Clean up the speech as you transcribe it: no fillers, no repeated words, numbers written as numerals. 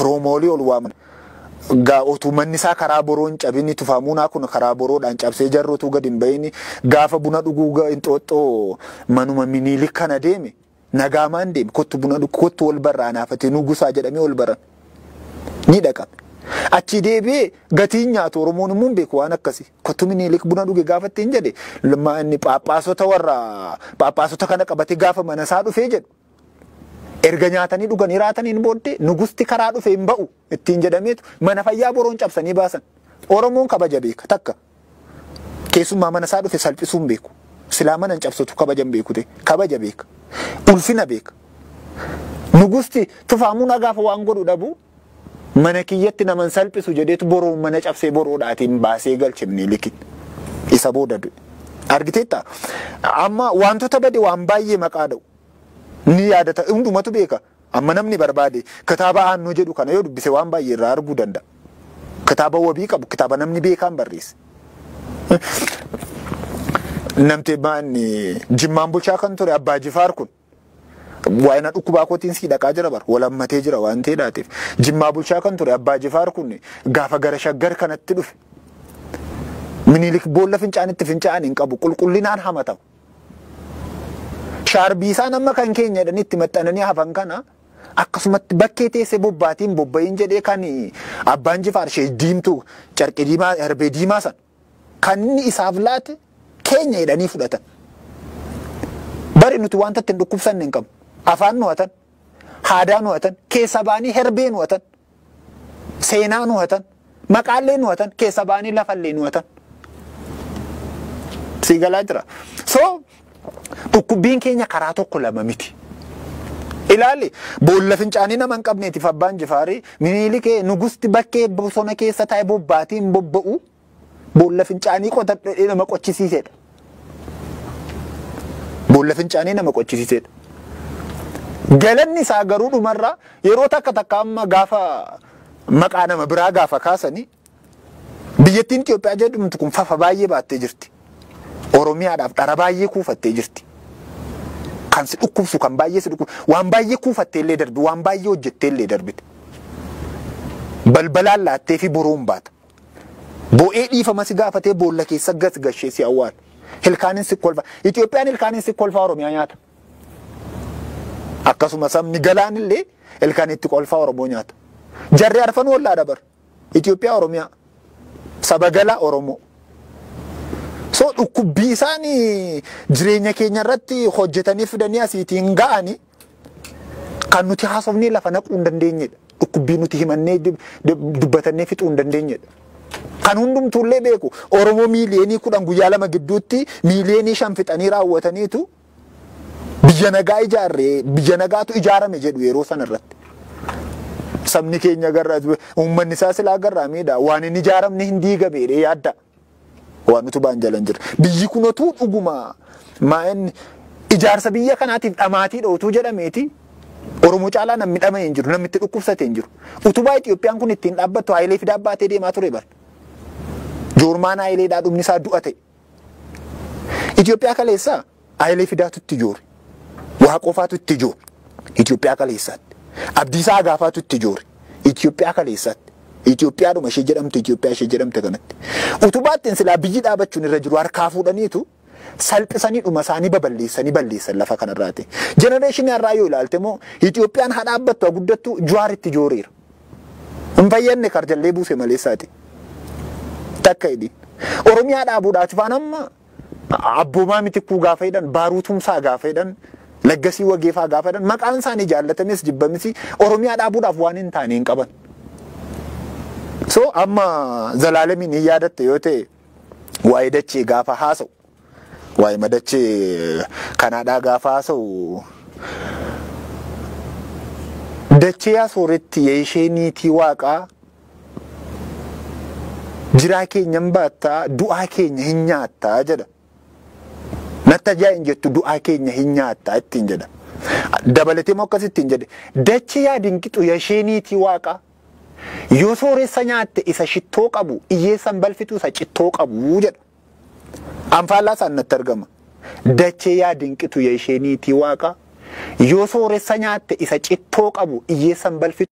Firoomoolii ol waaman. Otuu manni isaa karaa boroon cabini Tufaamuunaa kun karaa boroodhaan cabsee jarrootu gadi hin bahini gaafa buna dhuguu Inxooxxoo manuma Minilik kana deeme nagaamaan deeme kottu buna dhugu kottu wal barraa naafatee nugusaa jedhamee wal baran ni dhaqame. Achi deebi'ee gatiin nyaatu Oromoon immoo hin beeku waan akkasii. Kottu Minilik buna dhuge gaafa ittiin jedhe inni phaaphaasota warra phaaphaasota kana qabatee gaafa mana isaa dhufee jedhu. Erga nyaatanii dhuganii raataniin booddee nugusti karaa dhufe hin ba'u ittiin jedhameetu mana fayyaa boroon cabsanii baasan. Oromoon kabaja beeka takka. Keessumaa mana isaa dhufe salphisuu hin beeku. Silaa mana hin cabsatu kabaja hin beeku ta'e kabaja beeka. Ulfina beeka. Nugusti Tufaamuun gaafa waan godhu dhabu mana kiyyatti naman salphisu jedheetu boroon mana cabsee boroodhaatiin baasee galche Minilikin. Isa booda du'e. Argiteetta? Amma wantoota bade waan baay'ee maqaa dha'u. Ni yaadata hundumatu beeka. Amma namni barbaade kitaaba aannoo jedhu kana yoo dubbise waan baay'ee irraa arguu danda'a. Kitaaba wabii qabu kitaaba namni beekaan barreesse. Namti maanni Jimmaan bulchaa kan ture Abbaa Jifaar kun waa'ee na dhukkubaa kootiin sii dhaqaa jira bara walammatee jira waan ta'eedhaatiif. Jimmaa bulchaa kan ture Abbaa Jifaar kun gaafa gara Shaggar kanatti dhufe. Minilik boolla fincaanitti fincaa'an hin qabu qulqullinaan hamatamu. Shaarbii isaan amma kan keenya jedhanii itti maxxananii hafan kana akkasumatti bakkee teessee bobbaatiin bobba'iin jedhee kan Abbaan Jifaar ishee diimtuu carqii diimaa herbee diimaa sana kan inni isaaf laate keenya jedhanii fudhatan. Bari nuti wanta ittiin dhukkubsanne hin qabnu. Afaan nu hatan, aadaa nu hatan, keessa baanii herbee nu hatan, seenaa nu hatan, maqaallee nu hatan, keessa baanii lafallee nu hatan. Sii galaa jira. So dhukkubbiin keenya karaa tokko lama miti. Ilaali boolla fincaanii nama hin qabneetiif Abbaan Jifaarii Minilikee nugusti bakkee bosona keessa taa'e bobbaatiin bobba'u boolla fincaanii qotadhee nama qochisiisedha. Boolla fincaanii nama qochisiisedha. Galanni isaa garuu dhumarraa yeroo takka takka amma gaafa maqaa nama biraa gaafa kaasanii biyyattiin Itoophiyaa jedhamtu kun fafa baay'ee baattee jirti. Oromiyaadhaaf dhara baay'ee kuufattee jirti. Kan si dhukkubsu kan baay'ee si dhukkubsu waan baay'ee kuufattee illee darbi waan baay'ee hojjettee illee darbite. Balbalaan laattee fi boroon baata. Bo'ee dhiifama si gaafatee boolla keessa gas gashee si awwaala. Hilkaanin si kolfa. Itoophiyaan hilkaanin si kolfaa Oromiyaa nyaata. Akkasuma sabni galaan illee ilkaan itti kolfaa Oromoo nyaata. Jarri arfan wallaa dabar. Itoophiyaa Oromiyaa. Saba galaa Oromoo. So dhukkubbii isaanii jireenya keenya irratti hojjetanii fidanii asiitiin ga'anii kan nuti haasofnee lafa naquu hin dandeenyedha. Dhukkubbii nuti himannee dubbatannee fixuu hin dandeenyedha. Kan hundumtuullee beeku Oromoo miiliyoonii 10 guyyaa 2 gidduutti miiliyoonii 5 fixanii raawwataniitu biyya nagaa ijaarree biyya nagaatu ijaarame jedhu yeroo sana irratti. Sabni keenya garraa uummanni isaa silaa garraa miidhaa waan hin ijaaramne hin diigameedha yaadda. Waan utubaan jalan jira. Biyyi kun otuu dhuguma maa'inni ijaarsa biyya kanaatiif dhamaatiidha otuu jedhameeti Oromoo caalaa namni dhama'e hin jiru namni itti dhukkubsate hin jiru. Utubaa Itoophiyaan kun ittiin dhaabbattu Hayilee Fidaa baatee deemaa ture bara. Joormaan Hayileedhaa dhumni isaa du'a ta'e. Itoophiyaa kaleessaa Hayilee Fidaatu itti joore. Waaqofaatu itti joore. Itoophiyaa kaleessaatti. Abdiisaa Agaafaatu itti joore. Itoophiyaa kaleessaatti. Itoophiyaadhuma ishee jedhamtu Itoophiyaa ishee jedhamte kanatti. Utubaattiin silaa biyyi dhaabachuun irra jiru harkaa fuudhaniitu salphisanii dhuma isaanii baballeessanii balleessan lafa kanarraati. Jenereeshinii har'aa yoo ilaalte immoo Itoophiyaan haa dhaabbattu haa guddattu Jawaar itti jooreera. Hin fayyadne karjallee buuse maleessaati. Takka hidhiin. Oromiyaa dhaabuudhaaf ifaan amma abboomaa Mitikkuu gaafa jedhan Baaruu Tumsaa gaafa jedhan Laggasii Wageefaa gaafa jedhan maqaan isaanii jaallatames jibbamis Oromiyaa dhaabuudhaaf waan hin taane hin qaban. So amma Zalaalemiin hin yaadatte yoo ta'e waa'ee dachee gaafa haasa'u waa'ee madachee kanaadhaa gaafa haasa'u dachee yaa sooretti yeeshee niitii waaqaa jiraa keenya hin baattaa du'aa keenya hin nyaattaa jedha. Natti ajaa'in jettu du'aa keenya hin nyaattaa ittiin jedha. Dabalatee immoo akkasittiin jedhe dachee yaa dinqixu yeeshee niitii waaqaa yoo sooressa nyaatte isa shittoo qabu hiyyeessan balfitu isa cittoo qabu jedha. Anfaallaa isaan natti argama. Dachee yaa dinqitu yeeshee niitii waaqaa yoo sooressa nyaatte isa cittoo qabu hiyyeessan balfitu.